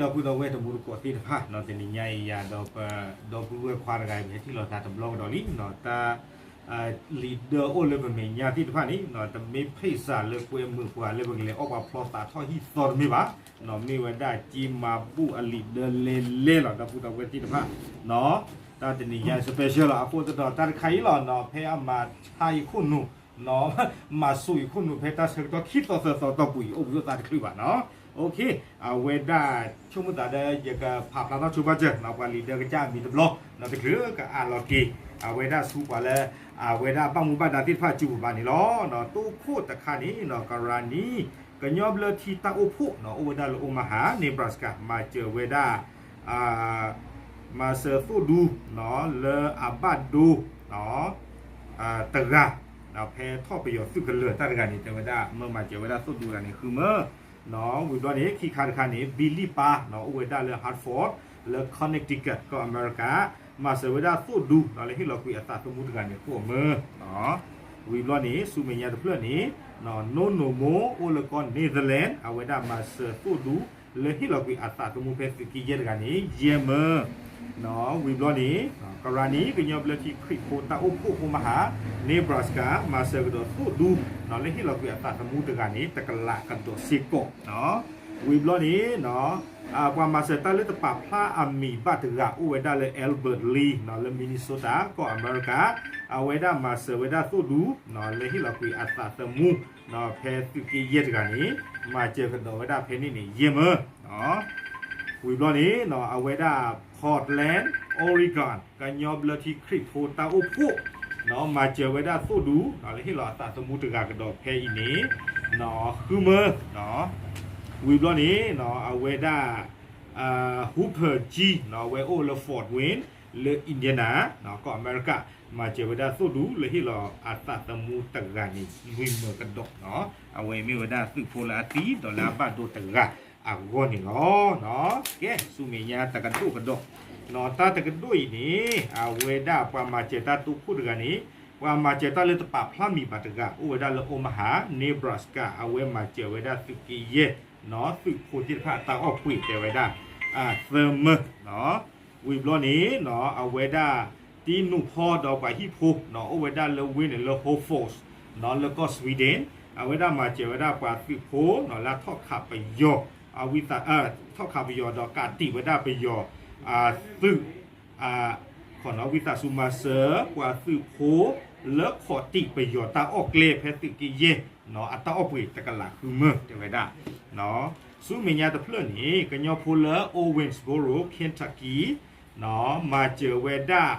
ဒီပုၢ်ဒီဝဲၢ်တံၤသကိးသ့ၣ်တဖၣ် တနံၤညါအံၤယၤဒီးပဒီပုၢ်ဝဲၢ်ခွါတဂၤ ပဟဲထံၣ်လိာ်သးတဘျီကဒီးလံ တၢ် leader အိၣ်လၢပမဲာ်ညါသ့ၣ်တဖၣ်န့ၣ် တမ့ၢ်ဖဲစးလၢကွဲမုာ်ပှၤလၢပကလဲၤအီၣ်ပှၤဖျီသးထီၣ်ဟံၣ်သီတမ့ၢ်ဘၣ်, မ့ၢ်ဝဲဒၣ်ကၠ့မၤဘူၣ်အ leader လဲလဲလီၤ ဒီပုၢ်ဒီဝဲၢ်သ့ၣ်တဖၣ်, တၢ်တနံၤညါ special လီၤ အဃိသတးဒီးတၢ်တခါအံၤလီၤ ဖဲအမၤဆါအံၤခိၣ်နူာ် မၤစိာ်အံၤခိၣ်နူာ် ဖဲတၢ်ဆၢကတီၢ်ခံသီသၢသီတီၢ်ပူၤအံၤ အိၣ်ဘှံးအိၣ်သါတချုးဘၣ်နီၤ, အဝဲဒၣ်ဆိကမိၣ်သးဒီး ယကဖးဖျါထီၣ်ဆိပာ်စၢၤ ပှၤ leader ကစၢ်အမံၤတဘျီ တချုးကအးလီၤက့ၤ အဝဲဒၣ်ဆူပှၤလၢ အဝဲဒၣ်ဘၣ်မူဘၣ်ဒါသ့ၣ်တဖၣ်စုပူၤဘၣ်န့ၣ်လီၤ. တိခိၣ်တခါန့ၣ် ကရၤနံ ကညီဘျၢထံတၢ်အိၣ်ဖှိၣ် အိၣ်ဝဲဒၣ်လၢ Omaha Nebraska မၤစၢၤဝဲဒၣ် မၤစၢၤသိၣ်ဒူ လၢအဘၣ်ဒိ တဂၤ ဖဲထီၣ်ပယီၤသုးကလၢၤတၢ်တဂၤန့ၣ် တဲဝဲဒၣ် မၢမၤစၢၤဝဲဒၣ်သိၣ်ဒူတဂၤန့ၣ် ဃုမၢ ဝံၤဘျီန့ၣ် ခံခါတခါန့ၣ် ဘံလံၣ်ပၢ် အိၣ်ဝဲဒၣ်လၢ Hartford လၢ Connecticut ကီၢ်အမဲရကၤ မၤစၢၤဝဲဒၣ်သိၣ်ဒူ လၢဟ့ၣ်လီၤကွံာ်အသးသမူတဂၤန့ၣ် ဃိးမၢ ဝံၤဘျီန့ၣ် ဆူမဲာ်ညါတဖျၢၣ်န့ၣ် နိနိမိၢ် အိၣ်လၢကီၢ် Netherlands အဝဲဒၣ်မၤစၢၤသိၣ်ဒူ လၢဟ့ၣ်လီၤကွံာ်အသးသမူဖဲသုးက့ယဲၢ်တဂၤန့ၣ် ယဲၢ်မၢ ဝံၤဘျီန့ၣ် ကရၤနံ ကညီဘျၢထံခရံာ်ဖိတၢ်အိၣ်ဖှိၣ် Omaha Nebraska မၤစၢၤကဒီးသိၣ်ဒူ လၢဟ့ၣ်လီၤကွံာ်အသးသမူတဂၤန့ၣ် တကလးကဒီးစ့ၢ်ကီး ဝံၤဘျီန့ၣ် ပှၤမၤစၢၤတၢ်လၢတပာ်ဖျါအမံၤဘၣ်တဂၤ အိၣ်ဝဲဒၣ်လၢ Albert Lee လၢ Minnesota ကီၢ်အမဲရကၤ အဝဲဒၣ်မၤစၢၤဝဲဒၣ်သိၣ်ဒူ လၢဟ့ၣ်လီၤကွံာ်အသးသမူ ဖဲသုးက့ယဲၢ်တဂၤန့ၣ် မၤစၢၤကဒီးဝဲဒၣ်ဖဲန့ၣ်န့ၣ် ယဲၢ်မၢ ဝံၤဘျီန့ၣ် အဝဲဒၣ် Portland Oregon ကညီဘျၢထံခရံာ်ဖိတၢ်အိၣ်ဖှိၣ် မၤစၢၤဝဲဒၣ်သိၣ်ဒူ လၢဟ့ၣ်လီၤအသးသမူတဂၤကဒီးဖဲအံၤန့ၣ် ဃုမၢ ဝံၤဘျီန့ၣ် အဝဲဒၣ် Hooper G အဝဲအိၣ်လၢ Fort Wayne လၢ Indiana ကီၢ်အမဲရကၤ မၤစၢၤဝဲဒၣ်သိၣ်ဒူ လၢဟ့ၣ်လီၤအသးသမူတဂၤန့ၣ် လွံၢ်မၢကဒီး အဝဲမ့ၢ်ဝဲဒၣ်သုးဖိလၢအသံဒီးလၢအဘၣ်ဒိတဂၤအဂီၢ်န့ၣ်လီၤ. ကဲ ဆူမဲာ်ညါတကဒိၣ်ကဒီး တၢ်တကဒိၣ်အံၤန့ၣ် အဝဲဒၣ်ပှၤမၤစၢၤတၢ်တိခိၣ်တဂၤန့ၣ် ပှၤမၤစၢၤတၢ်လၢတပာ်ဖျါမံၤဘၣ်တဂၤ အိၣ်ဝဲဒၣ်လၢ Omaha Nebraska အဝဲမၤစၢၤဝဲဒၣ်သုးက့ယဲၢ် သုးဖိသ့ၣ်တဖၣ်အတၢ်အီၣ်ပှ့ၤ တဲဝဲဒၣ် သၢမၢ ဝံၤဘျီန့ၣ် အဝဲဒၣ်တံနူးဖီဒီးပှၤဟံၣ်ဖိ အိၣ်ဝဲဒၣ်လၢဝ့ၢ်န့ၣ်လၢ Hofors လၢကီၢ် Sweden အဝဲဒၣ်မၤစၢၤဝဲဒၣ်ပှၤသုးဖိ လၢထီၣ်ခးပယီၤ ဝံသး ထီၣ်ခးပယီၤဒီးကးတံာ်ဝဲဒၣ်ပယီၤ သုး ခိၣ်နၢ်ဝံသးစူၤမၤစၢၤ ပှၤသုးဖိ လၢခိးတံာ်ပယီၤတၢ်အီၣ်ကျဲဖဲသုးက့ယဲၢ် အတၢ်အီၣ်ပှ့ၤတကလးဃုမၢ တဲဝဲဒၣ် ဆူမဲာ်ညါတဖျၢၣ်န့ၣ် ကညီဖိလၢ Owensboro Kentucky မၤစၢၤဝဲဒၣ်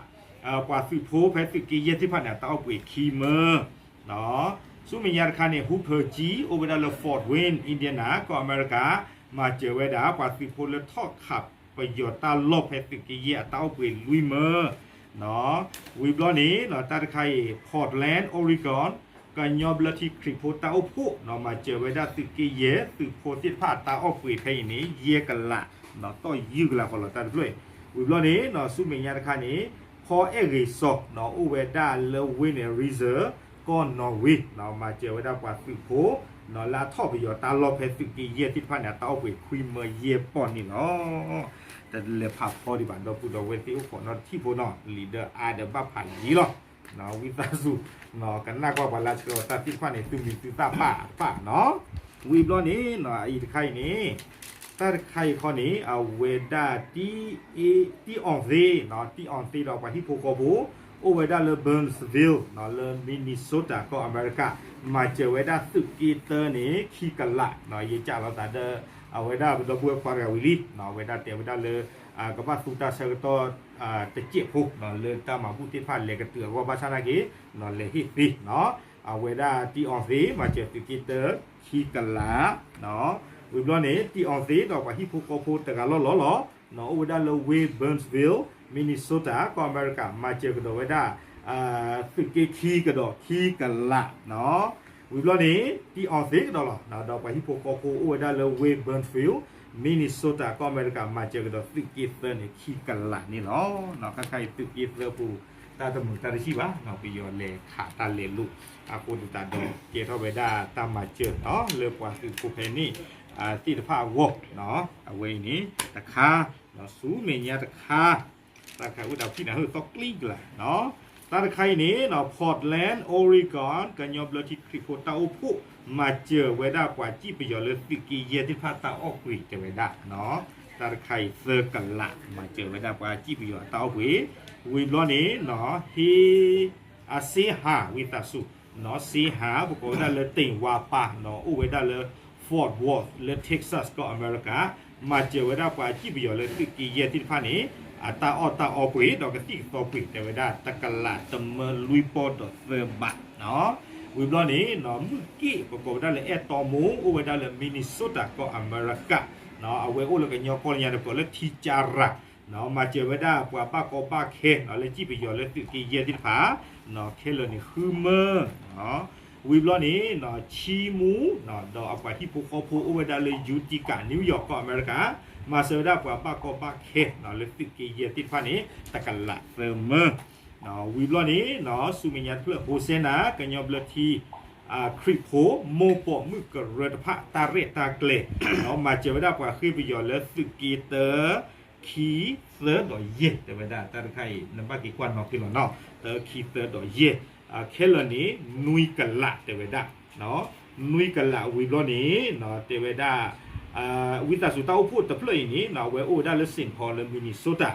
ပှၤသုးဖိဖဲသုးက့ယဲၢ်သ့ၣ်တဖၣ်န့ၣ် အတၢ်အီၣ်ပှ့ၤခံမၢ ဆူမဲာ်ညါတခါန့ၣ် Hooper G အိၣ်ဝဲဒၣ်လၢ Fort Wayne Indiana ကီၢ်အမဲရကၤ မၤစၢၤဝဲဒၣ် ပှၤသုးဖိလၢထီၣ်ခးပယီၤတၢ်လီၢ်ဖဲသုးက့ယဲၢ်အတၢ်အီၣ်ပှ့ၤလွံၢ်မၢ ဝံၤဘျီန့ၣ် တၢ်တခါအံၤ Portland Oregon ကညီဘျၢထံခရံာ်ဖိတၢ်အိၣ်ဖှိၣ် မၤစၢၤဝဲဒၣ်သုးက့ယဲၢ် သုးဖိသ့ၣ်တဖၣ်အတၢ်အီၣ်ပှ့ၤဖဲအံၤန့ၣ် ယဲၢ်ကလး တီၢ်ယုၢ်ကလးဃီလီၤတၢ်တဖျၢၣ်အံၤ ဝံၤဘျီန့ၣ် ဆူမဲာ်ညါတခါန့ၣ် ဖီအဲၣ်ဂ့ၤစီၤ အိၣ်ဝဲဒၣ်လၢဝ့ၢ်န့ၣ် Risør ကီၢ်နီၣ်ဝ့ မၤစၢၤဝဲဒၣ်ပှၤသုးဖိ လၢအထီၣ်ပယီၤတၢ်လီၢ်ဖဲသုးက့ယဲၢ်သ့ၣ်တဖၣ်န့ၣ် အတၢ်အီၣ်ပှ့ၤခွံမၢယဲၢ်ပီၢ်န့ၣ်လီၤ. တလဲၤဖးဖီဒံးဘၣ် ဒီပုၢ်ဒီဝဲၢ်သ့ၣ်အိၣ်ခိးနီတထံၣ်ဖိနီၤ လံာ်ဒၢအါဒီးဘၣ်ဖးလံာ်လီၤ. ဝံသးစူၤ ကနၣ်ကွၢ်ပှၤလၢဆှၢအီၤတၢ်သ့ၣ်တဖၣ်န့ၣ် သုမံၤသုသၣ်ပာ်တဖၣ်နီၤ ဝံၤဘျီန့ၣ် အအံၤတခါအံၤန့ၣ် တၢ်တခါအံၤခီန့ၣ် အဝဲဒၣ် တံအီၣ်သ့ တံအီၣ်သ့ဒီးပှၤဟံၣ်ဖိဃီဖိ အိၣ်ဝဲဒၣ်လၢ Burnsville လၢ Minnesota ကီၢ်အမဲရကၤ မၤစၢၤဝဲဒၣ်သုးက့သၢန့ၣ် ခံကလး ယကးလိာ်သးဒီး အဝဲဒၣ်ပဒီပုၢ်ဝဲၢ်ခွါတဂၤဝံၤလံ အဝဲဒၣ်တဲဝဲဒၣ်လၢ ကဘၣ်သူတၢ်ဆၢကတီၢ် တစဲးဖိ လၢတၢ်မၤဘူၣ်သ့ၣ်တဖၣ်လဲၤကတုၤအဂီၢ်ဘၣ်ဆၣ်နာ်က့ လဲၤဟ့ၣ်သ့ အဝဲဒၣ်တံအီၣ်သ့ မၤစၢၤသုးက့သၢ ခံကလး ဝံၤဘျီန့ၣ် တံအီၣ်သ့ဒီးပှၤဟံၣ်ဖိဃီဖိတဂၤလီၢ်လီၢ်လီၤ အိၣ်ဝဲဒၣ်လၢဝ့ၢ် Burnsville Minnesota ကီၢ်အမဲရကၤ မၤစၢၤကဒီးဝဲဒၣ် သုးက့ခံကဒီးခံကလး ဝံၤဘျီန့ၣ် တံအီၣ်သ့ကဒီးလီၤ ဒီးပှၤဟံၣ်ဖိဃီဖိအိၣ်ဝဲဒၣ်လၢဝ့ၢ် Burnsville Minnesota ကီၢ်အမဲရကၤ မၤစၢၤကဒီးသုးက့သၢန့ၣ် ခံကလးန့ၣ်လီၤ. ခါခါအံၤသုးက့သၢပူၤ တၢ်တမုာ်တၢ်တဆံၣ်ဘၣ် ပယီၤလဲၤခးတၢ်လဲၤလိာ် အဃိသတးဒီး ကဲထီၣ်ဝဲဒၣ်တၢ်မၤစၢၤ လၢပှၤသုးဖိဖဲန့ၣ် သ့ၣ်တဖၣ်အဂီၢ်, အဝဲအံၤန့ၣ်တခါ, ဆူမဲာ်ညါတခါ, တၢ်တခါအိၣ်ဒီးဖံးနၢ်ဟၢၣ်သီကျံကလး, တၢ်တခါအံၤန့ၣ် Portland Oregon ကညီဘျၢထံခရံာ်ဖိတၢ်အိၣ်ဖှိၣ် မၤစၢၤဝဲဒၣ်ပှၤစံၣ်ပယီၤလၢသုးက့ယဲၢ်သ့ၣ်တဖၣ်တၢ်အီၣ်ပှ့ၤတဲဝဲဒၣ်, တၢ်တခါအံၤသၢကလး မၤစၢၤဝဲဒၣ်ပှၤစံၣ်ပယီၤအတၢ်အီၣ်ပှ့ၤ, ဝံၤဘျီန့ၣ် ဟ့ၣ် အစ့ဟး ဝံသးစူၤ, စ့ဟး ပကိးဝဲဒၣ်လၢ တိၢ်ဝါပၤ အိၣ်ဝဲဒၣ်လၢ Fort Worth လၢ Texas ကီၢ်အမဲရကၤ, မၤစၢၤဝဲဒၣ်ပှၤစံၣ်ပယီၤလၢသုးက့ယဲၢ်သ့ၣ်တဖၣ်န့ၣ် အတၢ်အီၣ်တၢ်အီပှ့ၤ ဒီးကသံၣ်ကသီပှ့ၤ တဲဝဲဒၣ် တကလးတမၢလွံၢ်ပီၢ်ဒီးသၢဘး, ဝံၤဘျီန့ၣ် မုၢ်က့ၣ် ပကိးဝဲဒၣ်လၢ အဲၣ်တီမူ အိၣ်ဝဲဒၣ်လၢ Minnesota ကီၢ်အမဲရကၤ, အဝဲအိၣ်လၢကညီကီၢ်လၢညါန့ၣ် ကိးလၢ ထံကၠၢရၤ မၤစၢၤဝဲဒၣ်ပှၤဘၣ်ကီဘၣ်ခဲ လၢစံၣ်ပယီၤလၢသုးက့ယဲၢ်သ့ၣ်တဖၣ်, ခဲလၢာ်န့ၣ်ဃုမၢ, ဝံၤဘျီန့ၣ် ဆံမူ ဒီးအပှၤဟံၣ်ဖိဃီဖိအိၣ်ဝဲဒၣ်လၢ Utica New York ကီၢ်အမဲရကၤ, မၤစၢၤဝဲဒၣ်ပှၤဘၣ်ကီဘၣ်ခဲ လၢသုးက့ယဲၢ်သ့ၣ်တဖၣ်န့ၣ် တကလးသၢမၢ, ဝံၤဘျီန့ၣ် ဆူမဲာ်ညါတဖျၢၣ် Hosanna ကညီဘျၢထံ ခရံာ်ဖိ မိၢ်ပိာ်မုၣ်ကရၢတဖၣ် တၢ်ရဲၣ်တၢ်ကျဲၤ, မၤစၢၤဝဲဒၣ်ပှၤဃ့ၢ်ပယီၤလၢသုးက့တၢ ခံ သၢဒီးယဲၢ် တဲဝဲဒၣ် တၢ်တခါအံၤ နဘၣ်က့ၤကွၢ်နီၣ်ဖဲလီၤနီၤ, တၢ ခံ သၢဒီးယဲၢ်, ခဲလၢာ်န့ၣ် နွံကလး တဲဝဲဒၣ်, နွံကလးဝံၤဘျီန့ၣ် တဲဝဲဒၣ် ဝံသးစူၤတၢ်အိၣ်ဖှိၣ်တဖျၢၣ်အံၤန့ၣ် အဝဲအိၣ်ဝဲဒၣ်လၢ Saint Paul လၢ Minnesota,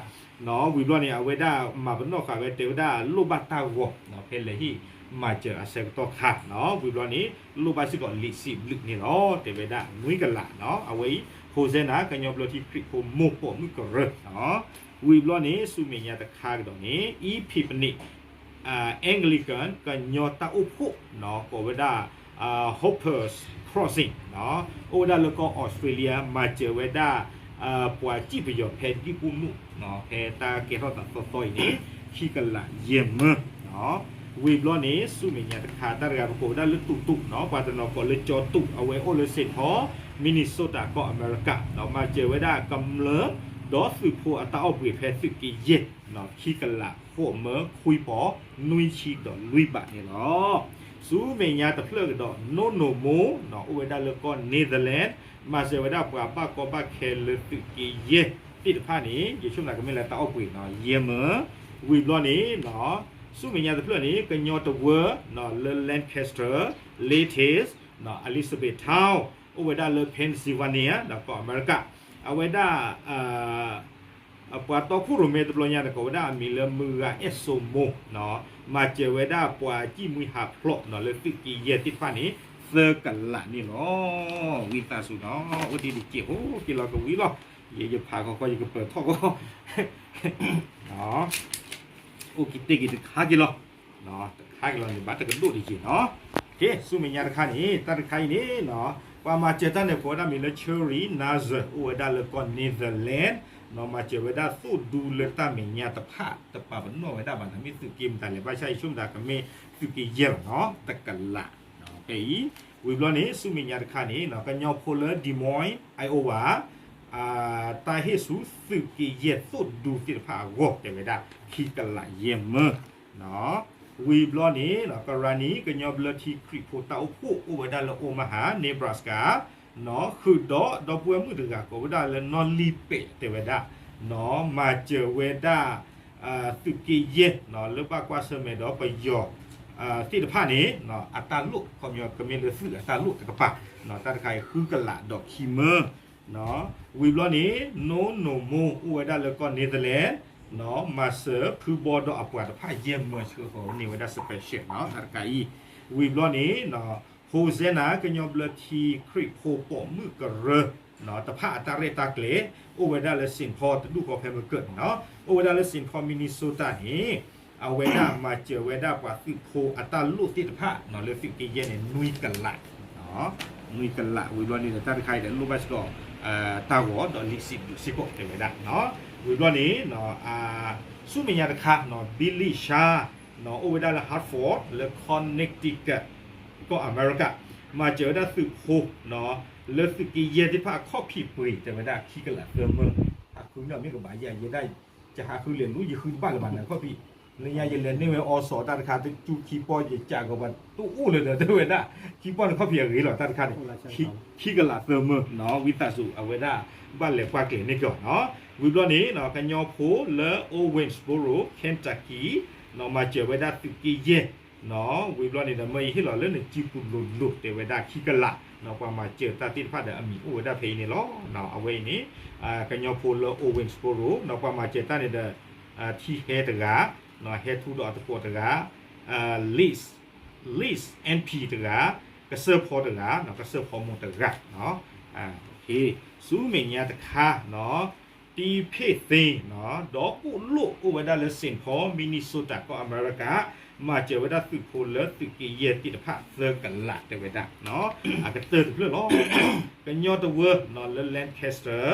ဝံၤဘျီန့ၣ် အဝဲဒၣ်မၤပနီၣ်ဃာ်ဝဲ တဲဝဲဒၣ်လိၣ်ဘၣ်တၢ်ဂီၤ ဖဲလဲၤဟ့ၣ်မၤစၢၤအဆၢကတီၢ်ခါ, ဝံၤဘျီန့ၣ် လိၣ်ဘၣ်စ့ၢ်ကီးလံာ်စံးဘျုးန့ၣ်လီၤ တဲဝဲဒၣ် နွံကလး, အဝဲအံၤ Hosanna ကညီဘျၢထံခရံာ်ဖိမိၢ်ပိာ်မုၣ်ကရၢ, ဝံၤဘျီန့ၣ် ဆူမဲာ်ညါတခါကဒီးန့ၣ် Epiphany Anglican ကညီတၢ်အိၣ်ဖှိၣ် ကိးဝဲဒၣ် Hoppers Crossing အိၣ်ဝဲဒၣ်လၢကီၢ် Australia မၤစၢၤဝဲဒၣ် ပှၤစံၣ်ပယီၤဖဲဒံၣ်ပူၤမုၣ် ဖဲတၢ်ကဲထီၣ်သးသီသီအံၤန့ၣ် ခံကလးယဲၢ်မၢ, ဝံၤဘျီန့ၣ် ဆူမဲာ်ညါတခါ တၢ်တဂၤပကိးဝဲဒၣ်လၢတူးတူး ပှၤတနီၤကိးလၢကၠီတူး အဝဲအိၣ်လၢ Saint Paul Minnesota ကီၢ်အမဲရကၤ မၤစၢၤဝဲဒၣ်ကမျၢၢ် ဒီးသုးဖိအတၢ်အီၣ်ပှ့ၤဖဲသုးက့ယဲၢ် ခံကလးဃိးမၢ ခွံပီၢ် နွံဆံဒီးလွံၢ်ဘးန့ၣ်လီၤ. ဆူမဲာ်ညါတဖျၢၣ်ကဒီး နိၣ်နိၣ်မိၢ် အိၣ်ဝဲဒၣ်လၢကီၢ် Netherlands မၤစၢၤဝဲဒၣ်ပှၤဘၣ်ကီဘၣ်ခဲလၢသုးက့ယဲၢ်သ့ၣ်တဖၣ်န့ၣ် ယဆိကမိၣ်ကမ့ၢ်လၢတၢ်အီၣ်ပှ့ၤ ယဲၢ်မၢ, ဝံၤဘျီန့ၣ် ဆူမဲာ်ညါတဖျၢၣ်န့ၣ် ကညီတဝၢ လၢ Lancaster, Lettis, Elizabethtown အိၣ်ဝဲဒၣ်လၢ Pennsylvania ဒီးကီၢ်အမဲရကၤ အဝဲဒၣ် ပှၤတီခိၣ်ရိၣ်မဲတဘျီညါန့ၣ် ကိးဝဲဒၣ်အမံၤလၢ မုၢ်ဂၤအဲၣ်စိမိၢ် မၤစၢၤဝဲဒၣ်ပှၤစံၣ်မှံဟးဖျိး လၢသုးက့ယဲၢ်သ့ၣ်တဖၣ်န့ၣ် သၢကလးန့ၣ်လီၤ. ဝံသးစူၤနီၤ အိၣ်ဒံးတစဲးဖိက့ၤလီၤကဝံၤလီၤ. ယဲယဖးခီခီ ယကပၢၤထီၣ်ကီ အိၣ်က့ၤတ့ၢ်က့ၤတခါက့ၤလီၤ. တခါက့ၤလီၤန့ၣ် ဘၣ်တကဒိၣ်တယဲၢ်နီၤ. ဆူမဲာ်ညါတခါန့ၣ် တၢ်တခါအံၤန့ၣ် ပှၤမၤစၢၤတၢ်န့ၣ် ကိးဝဲဒၣ်မံၤလၢ Charlie Nazar အိၣ်ဝဲဒၣ်လၢကီၢ် Netherlands မၤစၢၤဝဲဒၣ်သိၣ်ဒူလၢတၢ်မဲာ်ညါတဖၣ် တပာ်ပနီၣ်ဝဲဒၣ်ဘၣ်န့ၣ် မ့ၢ်သုးက့မတၤလဲၣ် ဘၣ်ဆၣ်ယဆိကမိၣ်ကမ့ၢ်သုးက့ယဲၢ်လီၤနီၤ တကလး ဖဲအံၤ ဝံၤဘျီန့ၣ် ဆူမဲာ်ညါတခါန့ၣ် ကညီဖိလၢ Des Moines Iowa တၢ်ဟ့ၣ်ဆူသုးက့ယဲၢ်သိၣ်ဒူသ့ၣ်တဖၣ်အဂီၢ် တဲဝဲဒၣ် ခံကလးယဲၢ်မၢ ဝံၤဘျီန့ၣ် ကရၤနံၤ ကညီဘျၢထံခရံာ်ဖိတၢ်အိၣ်ဖှိၣ် အိၣ်ဝဲဒၣ်လၢ Omaha Nebraska ဃုာ်ဒီးဒီပုၢ်ဝဲၢ်မုၣ်တဂၤ ကိးဝဲဒၣ်လၢနီၢ်လံၤပဲာ် တဲဝဲဒၣ် မၤစၢၤဝဲဒၣ် သုးက့ယဲၢ် လၢဘၣ်ကွၢ်ဆၢၣ်မဲာ်ဒီးပယီၤ သ့ၣ်တဖၣ်န့ၣ် အတၢ်လိၣ် ခီပညီကမ့ၢ်လၢသုးအတၢ်လိၣ်တကပၤ တၢ်တခါအံၤဃုကလးဒီးခံမၢ ဝံၤဘျီန့ၣ် နိၣ်နိၣ်မိၢ် အိၣ်ဝဲဒၣ်လၢကီၢ် Netherlands မၤစၢၤဖုဘီဒီးအပှၤတဖၣ်ယဲၢ်မၢဆှၢဃီၤန့ၢ်ဝဲဒၣ် special တၢ်တခါအံၤ ဝံၤဘျီန့ၣ် Hosanna ကညီဘျၢထံခရံာ်ဖိပိာ်မုၣ်ကရၢ တဖၣ်အတၢ်ရဲၣ်တၢ်ကျဲၤ အိၣ်ဝဲဒၣ်လၢ Saint Paul တဒူၣ်ဃီဖဲမကၢၢ်န့ၣ်နီၤ အိၣ်ဝဲဒၣ်လၢ Saint Paul Minnesota န့ၣ် အဝဲဒၣ်မၤစၢၤဝဲဒၣ်ပှၤသုးဖိအတၢ်လိၣ်သ့ၣ်တဖၣ် လၢသုးက့ယဲၢ်န့ၣ် နွံကလး နွံကလး ဝံၤဘျီန့ၣ်ဒီး တၢ်တခါအံၤဒီး လိၣ်ဘၣ်စ့ၢ်ကီး တၢ်ဂီၤဒီးလံာ်စံးဘျုးစ့ၢ်ကီး တဲဝဲဒၣ် ဝံၤဘျီန့ၣ် ဆူမဲာ်ညါတခါ Billy Sha အိၣ်ဝဲဒၣ်လၢ Hartford လၢ Connecticut ကီၢ်အမဲရကၤ မၤစၢၤဝဲဒၣ်သုးဖိ လၢသုးက့ယဲၢ်သ့ၣ်တဖၣ်အခီၣ်ဖံးပှ့ၤ တဲဝဲဒၣ်ခံကလးသၢမၢ ဟးဃုန့ၣ်မ့ၢ်ကဘၣ်ယဲၢ် ယဲဒၣ် ယဟးဃုလဲၤလူ ယဃုတဘၣ်လၢၤဘၣ်န့ၣ် အခီၣ်ဖံး လၢညါယလဲၤန့ၢ်ဝဲအီစီၣ်တၢ်တခါ တကၠူခံပီၢ်ယကးကီးပှၤတအိၣ်လၢၤဒီး တဲဝဲဒၣ် ခံပီၢ်န့ၣ်ခီၣ်ဖံးအဂ့ၤလီၤ တၢ်တခါန့ၣ် ခံကလးသၢမၢ ဝံသးစူၤ အဝဲဒၣ်ဘၣ်လဲၤကွၢ်ကျဲၤန့ၢ်ကီးနီၤ. ဝံၤဘျီန့ၣ် ကညီဖိလၢ Owensboro Kentucky နီၤ မၤစၢၤဝဲဒၣ်သုးက့ယဲၢ်နီၤ. ဝံၤဘျီန့ၣ်ဒီး မၢယဟ့ၣ်လီၤလၢနစုပူၤလိၤလိၤ တဲဝဲဒၣ်ခံကလးနီၤ. ပှၤမၤစၢၤတၢ်သ့ၣ်တဖၣ်ဒီးအမံၤအိၣ်ဝဲဒၣ်ဖဲအံၤန့ၣ်လီၤ. အဝဲအံၤန့ၣ် ကညီဖိလၢ Owensboro နီၤ ပှၤမၤစၢၤတၢ်န့ၣ်ဒီး ထံဟဲတဂၤ ဟဲထူဒီးအတကိးတဂၤ Liz Liz N P တဂၤ ကစၢၢ်ဖီတဂၤ ကစၢၢ်ဖီမိၢ်တဂၤ ဆူမဲာ်ညါတခါ တံဖ့ၣ်သ့ ဒီးအိၣ်လိၣ်အိၣ်ဝဲဒၣ်လၢ Saint Paul Minnesota ကီၢ်အမဲရကၤ မၤစၢၤဝဲဒၣ်သုးဖိလၢသုးက့ယဲၢ်သ့ၣ်တဖၣ်သၢကလး တဲဝဲဒၣ် အကတၢၢ်တဖျၢၣ်လီၤ. ကညီတဝၢလၢ Lancaster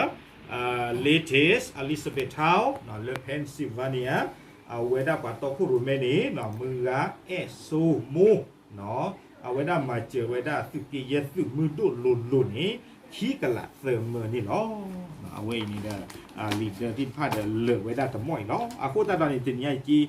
Lettis Elizabethtown လၢ Pennsylvania အဝဲဒၣ်ပှၤတီခိၣ်ရိၣ်မဲန့ၣ် မုၢ်ဂၤအဲၣ်စိမိၢ် အဝဲဒၣ်မၤစၢၤဝဲဒၣ်သုးက့ယဲၢ်သုးမုၢ်ဒိၣ်လိၤလိၤန့ၣ် ခံကလးသၢမၢန့ၣ်လီၤ. အဝဲအံၤန့ၣ်ဒီး leader သ့ၣ်တဖၣ်ဒီးလၢာ်ဝဲဒၣ်တမီၢ်အံၤလီၤ. အဃိသတးဒီးန့ၣ် တနံၤညါအံၤက့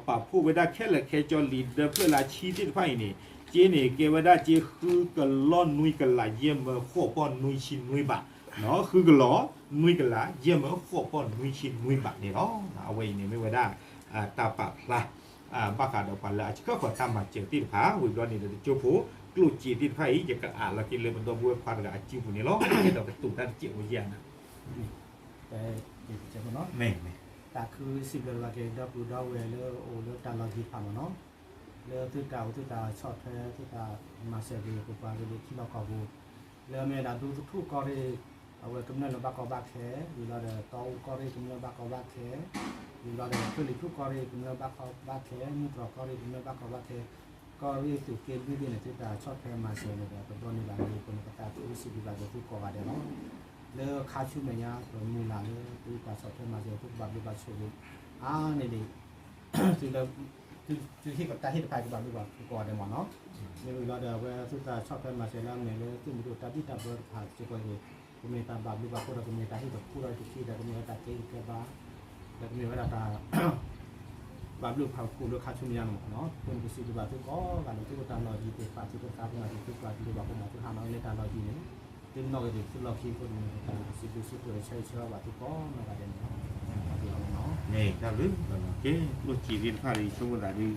ပာ်ဖှိၣ်ဝဲဒၣ်ခဲလၢာ်ခဲဆ့ leader ဖျၢၣ်လၢအဆံသ့ၣ်တဖၣ်အံၤန့ၣ် က့န့ၣ်ကဲဝဲဒၣ်က့ဃုကလီၢ်နွံကလးယဲၢ်မၢဃိးပီၢ်နွံဆံနွံဘး ဃုကလီၢ်နွံကလးယဲၢ်မၢဃိးပီၢ်နွံဆံနွံဘးန့ၣ်လီၤ. အဝဲအံၤန့ၣ်မ့ၢ်ဝဲဒၣ် တၢ်ပာ်ဖျါ ဘၣ်ဃးဒီးပှၤလၢအဆှၢဃီၤတၢ်မၤစၢၤသ့ၣ်တဖၣ် ဝံၤဘျီန့ၣ်ဒီးတကၠိဖိ ကျိၣ်စ့သ့ၣ်တဖၣ်အံၤ ယကအးလီၤက့ၤလၢပဒီပုၢ်ဝဲၢ်ခွါတဂၤအစုပူၤန့ၣ်လီၤ. အဲၣ်ဒိးကတိၤတၢ်တစဲးဖိယဲၢ်နၤ တစဲးဖိနီၤ တၢ်ခုစံးဘျုးဘၣ်က့ၤ ဒီပုၢ်ဒီဝဲၢ်လၢအိၣ်လၢတၢ်လီၢ်ယံၤဖးမးနီၤ လၢသုတၢ်အိၣ်သုတၢ်ဆီၣ်ထွဲ သုတၢ်မၤစၢၤက့ၤပပှၤကလုာ်ထံလီၢ်ကီၢ်ပူၤ လၢအမ့ၢ်ဒၣ်ဒူသထူၣ်ကီၢ်ရ့ၣ် အဝဲကမျၢၢ်လၢဘၣ်ကီဘၣ်ခဲ ဝံၤလီၤဒီး တီအူကီၢ်ရ့ၣ်ကမျၢၢ်ဘၣ်ကီဘၣ်ခဲ ဝံၤလီၤဒီး ချၢၣ်လံၤထူၣ်ကီၢ်ရ့ၣ်ကမျၢၢ်ဘၣ်ကီဘၣ်ခဲ မုၢ်တြီၢ်ကီၢ်ရ့ၣ်ကမျၢၢ်ဘၣ်ကီဘၣ်ခဲ ကီၢ်ရ့ၣ်သုးက့လွံၢ်သ့ၣ်န့ၣ် သုတၢ်ဆီၣ်ထွဲမၤစၢၤန့ၣ်ဒီး ပဒိးန့ၢ်ဘၣ်န့ၣ် ပနကသးခုစံးဘျုးဘၣ်က့ၤသုကိးဂၤဒဲးလီၤ. လၢခါဆူမဲာ်ညါ ပမုၢ်လၢ်လၢသုတၢ်ဆီၣ်ထွဲမၤစၢၤ သုကဘၣ်ဘျုးဘၣ်ဆိၣ်ဂ့ၤ အါန့ၢ်ဒံး သုလၢ သုဟ့ၣ်တၢ်ဟ့ၣ်တဖၣ်အံၤကဘၣ်ဘျုးဘၣ်ကိးဂၤဒဲးမးနီၤ. မ့ၢ်ဝံၤလီၤဒီး အဝဲသုတၢ်ဆီၣ်ထွဲမၤစၢၤလၢအမ့ၢ်လၢသုးမုၢ်ဒိၣ်တၢ်ဘံၣ်တၢ်ဘၢတဖၣ်စ့ၢ်ကီးအံၤန့ၣ် ကမ့ၢ်တၢ်ဘၣ်ဘျုးဘၣ်ဖှိၣ်ဒီး ကမ့ၢ်တၢ်ဟ့ၣ်တဖှိၣ်ဒီးတက့ၢ်ဒီး ကမ့ၢ်ဝဲတၢ်ကဲအံၤကဲဘါ ဒီးကမ့ၢ်ဝဲဒၣ်တၢ် ဘၣ်ဘျုးဖးကိာ်လၢခါဆူမဲာ်ညါန့ၣ်မးနီၤ. အဃိန့ၣ် ပစံးဘျုးဘၣ်သုကိးဂၤဒဲး သုအိၣ်တၢ်လီၢ်ယံၤသ့ၣ်တဖၣ် သုကသးပှၢ်သုသုပှၤဘျုးဘၣ်ဖှိၣ်မၤသုဟးနီၤလၢတၢ်လီၢ်ယံၤန့ၣ် သုနီၣ်ဂံၢ်သုလီၢ်ခံအဃိန့ၣ် ပစံးဘျုးစံးဖှိၣ်ဒီးဆၢဂ့ၤဆၢဝါဘၣ်သုကိးဂၤဒဲးန့ၣ်လီၤ. တၢ်ဘျုးလီၤမးနီၤ. တၢ်ဘျုး ကဲ ကျိၣ်စ့သ့ၣ်တဖၣ်ဒီး ယဆိကမိၣ်သးဒီး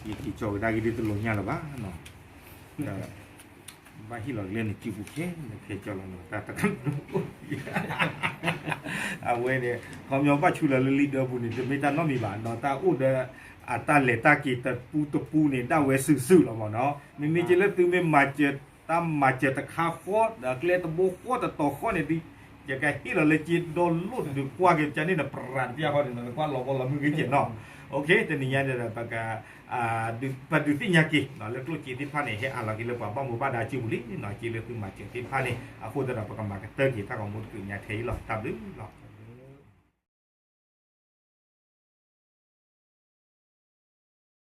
ယက့ၤကၠီၤဝဲဒၣ်က့ၤဒ်တလိၣ်ညါလၢၤဘၣ်နီၤ. ဘၣ်ဟ့ၣ်လီၤက့ၤလၢနစုပူၤခဲလၢာ်ခဲဆ့လီၤနီၤ တၢ်တခါ အဝဲန့ၣ် ခီပညီဘၣ်ဆူလၢလၢ leader ပူၤန့ၣ် တမ့ၢ်တၢ်နီတမံၤဘၣ်နီၤ တၢ်အိၣ်ဒီး အတၢ်လဲၤတၢ်က့ၤတပူတပူန့ၣ် ဒၣ်ဝဲစုာ်စုာ်လီၤမးနီၤ. မ့မ့ၢ်က့လၢသုမ့ၢ်မၤစၢၤ တၢ်မၤစၢၤတခါဃီ ဒီးကျဲတဘိဃီတတီၤဃီန့ၣ်ဒီး ယကဟ့ၣ်လီၤလၢက့ဒီလိၣ်ဒုးကွၢ်က့ၤကန့ၣ် နပြးတပျၢ်ဃီန့ၣ် နကွၢ်လီၤဘီလီၤမုၢ်ဂ့ၤက့နီၤ. တနံၤညါဒီး ပက ပဒုးသ့ၣ်ညါက့ၤ လၢကျိၣ်စ့သ့ၣ်တဖၣ်န့ၣ် ဟဲအးလီၤက့ၤလၢပှၤဘၣ်မူဘၣ်ဒါစုပူၤလံနီၤ က့လၢသုမၤစၢၤသ့ၣ်တဖၣ်န့ၣ် အဃိသတးဒီး ပကမၤကတၢၢ်က့ၤတၢ်ဂီၤမူတကုးညါထဲအံၤလီၤ. တၢ်ဘျုးလီၤ.